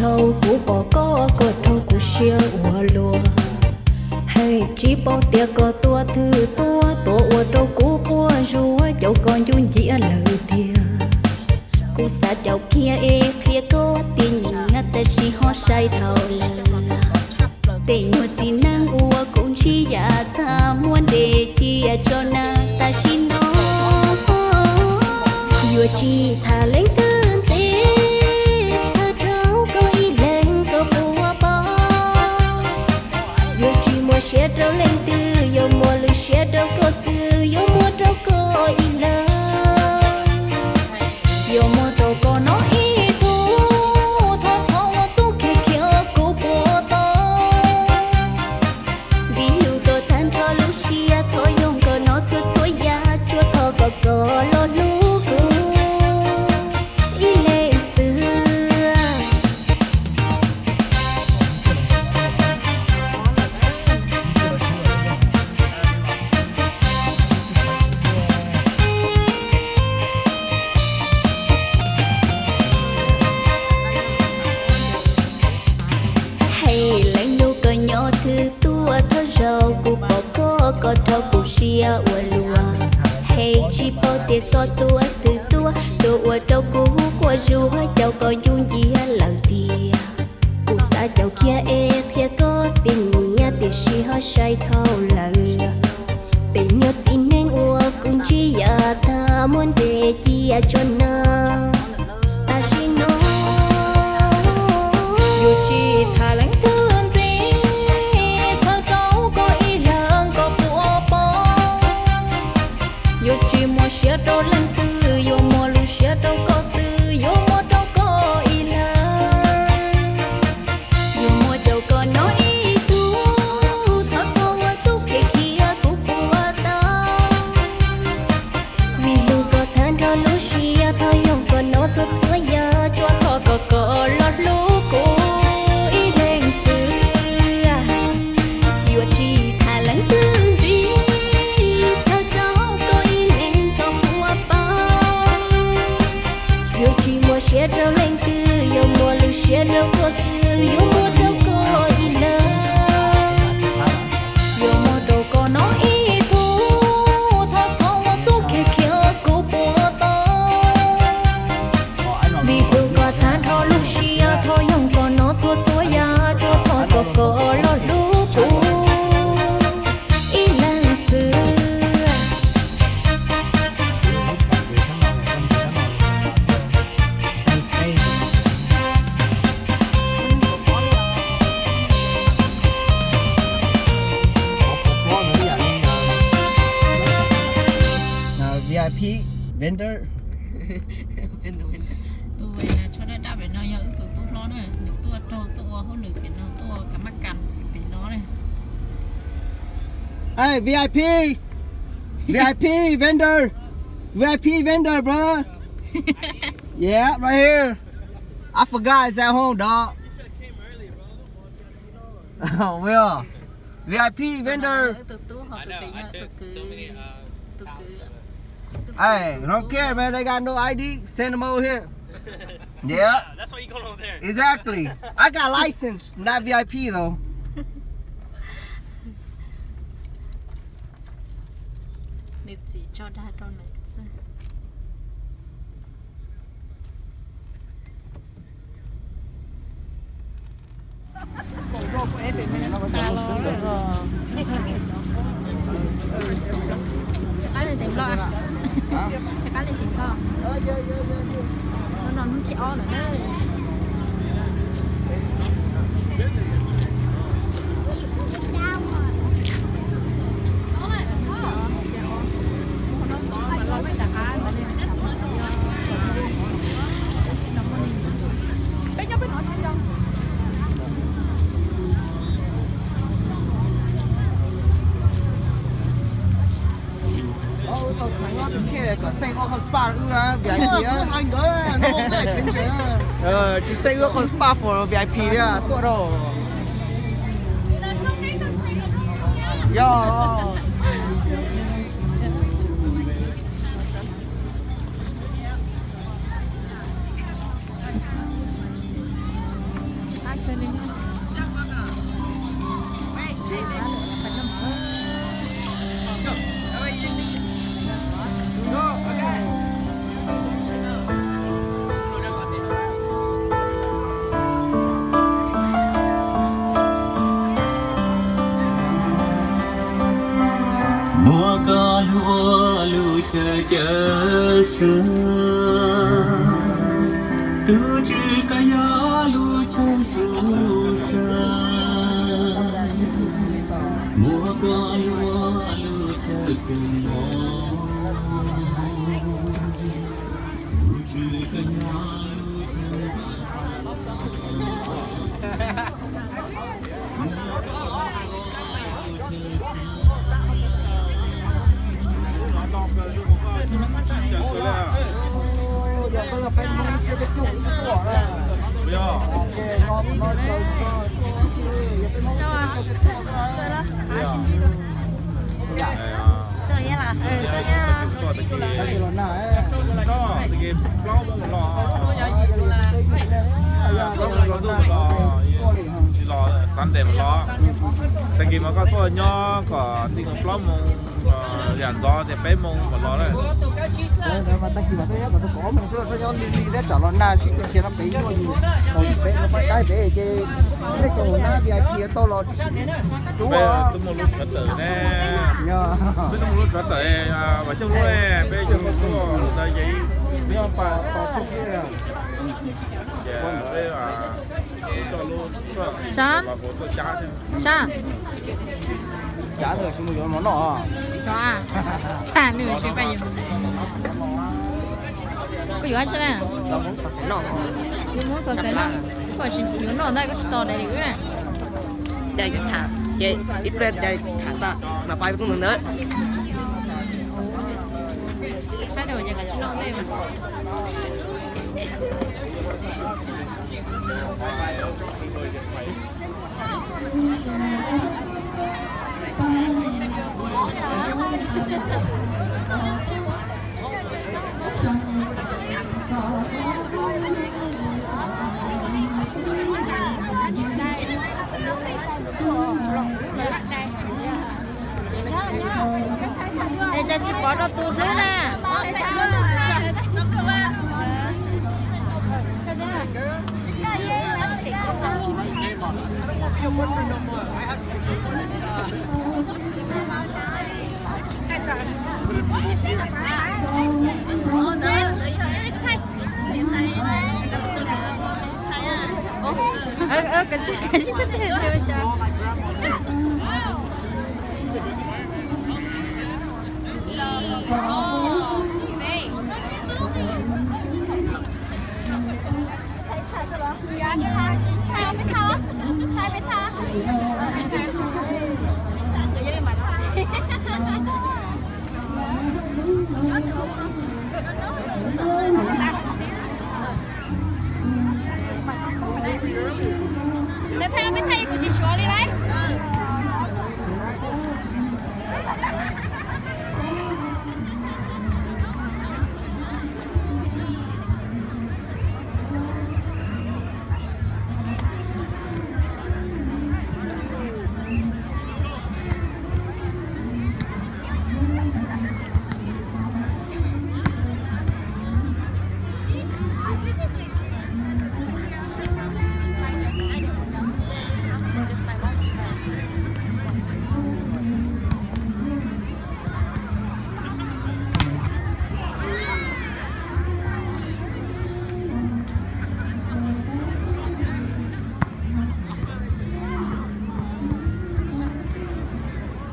Thaum kuv pom koj, koj raug kuv siab ua luaj, hais tsis paub tias koj tua twg tuaj, tuaj ua rau kuv quaj zuag, caum koj ncu nciab lawm tiag. Kuv xav caum kiag es qhia koj tias nyiam, tab sis ho sai dhau lawm. Tej nyuag txiv neej uas kuv ntsib yam tag muab ntes cia tso na tam sim no. Yuav tsis tham leej twg ntxiv, txhawj rau koj ib leeg koj puas paub. Yuav tsis muaj siab rau leej twg, yuav muaj lub siab rau koj xwb, yuav muaj rau koj ib leeg. Yuav muaj rau koj no ib tug, thov txhob ua txuj khiav khiav kuv puas tau. Vim yus tau tag nrho lub siab, thov yoog koj no txhua txhua yam, tsuas thov kom koj los hlub kuv ib leeg xwb. Hais leej nus koj nyob twg tuaj, thawj zaug kuv pom koj, koj raug kuv siab ua luaj. Hais tsis paub tias koj tua twg tuaj, tuaj ua rau kuv quaj zuag, caum koj ncu nciab lawm tiag. Kuv xav caum kiag es qhia koj tias nyiam, tiam sis ho sai dhau lawm. Tej nyuag txiv neej uas kuv ntsib yam tag muab ntes cia tso na tam sim no. Yuav tsis tham leej twg ntxiv, txhawj rau koj ib leeg koj puas paub. Yuav tsis muaj siab rau leej twg, yuav muaj lub siab rau koj xwb, yuav muaj rau koj ib leeg. Yuav muaj rau koj no ib tug, thov txhob ua txuj khiav khiav kuv puas tau. Vim hlub koj tag nrho lub siab, thov yoog koj no txhua txhua yam, tsuas thov kom koj los hlub kuv ib leeg xwb. Yuav tsis tham leej twg ntxiv, txhawj rau koj ib leeg koj puas paub. Yuav tsis muaj siab rau leej twg, yuav muaj lub siab rau koj xwb, yuav muaj rau koj ib leeg. Yuav muaj rau koj no ib tug, thov txhob ua txuj khiav khiav kuv puas tau. Vim hlub koj tag nrho lub siab, thov yoog koj no txhua txhua yam, tsuas thov kom koj los hlub kuv ib leeg xwb. VIP vendor. Tus tshuaj daj daj pem no yog wb tus tub hlob na, nws tuaj raug tuaj ua hauj lwm pem no, tuaj ua kas maj kas pem no na. Hey, VIP, VIP vendor, VIP vendor, bro. Yeah, right here. I forgot it's at home, dog. Will. VIP vendor. Tus tub ho tus pem yog tus kwv, tus kwv. Hey, don't care, man. They got no I D. Send them over here. Yeah. That's why you go over there. Exactly. I got license, not VIP though. Nws txiv tso dag rau nws xwb. Qab leej tim Nplog, qab leej tim Nplog. No hnub thib ob lawm na. Kom xeem ua qhov spa, VIP. Tsis xeem ua qhov spa for VIP thiab, xua rau. Yog. Muab koj lub ua lub chaw caw sua, tus Tswv koj yog lub chaw sua sa. Muab koj lub ua lub chaw kws mos, tus Tswv koj yog lub chaw Tag kis mas koj tuaj nyob kom txij nkaus plaub moos, yam ntxov tias peb moos mam los lawm. Tag kis mas tuaj nyob kom txog kaum ob moos xwb, txhob nyob lig lig thiab tsam los nag sib tua khiav no pem nyuaj yus, tau yus peb no pab qaib pem ces nej tau nab V I P tau los tsuav. Peb twb muaj lub tshuav tawm ne, peb twb muaj lub tshuav tawm, Vam Xyooj lub ne, peb coj lub tuaj ntawd ces peb nyob pas tos tuaj thiab. Ces peb coj lub tuaj los tuaj cab thiab. Cab ntawd tsis mus yuav mov noj. Cab nws tsis pab yuav. Koj yuav tsi na? Yuav Hmoob xov xwm noj. Koj tsis yuav noj ntag, koj tsis tos daim li wb na. Ces ib pliag tham tas mas pab tuaj mus ntawd. Tshab rau ces koj tsis noj ntej mas. Es cas tsis pov rau tus hlwb na?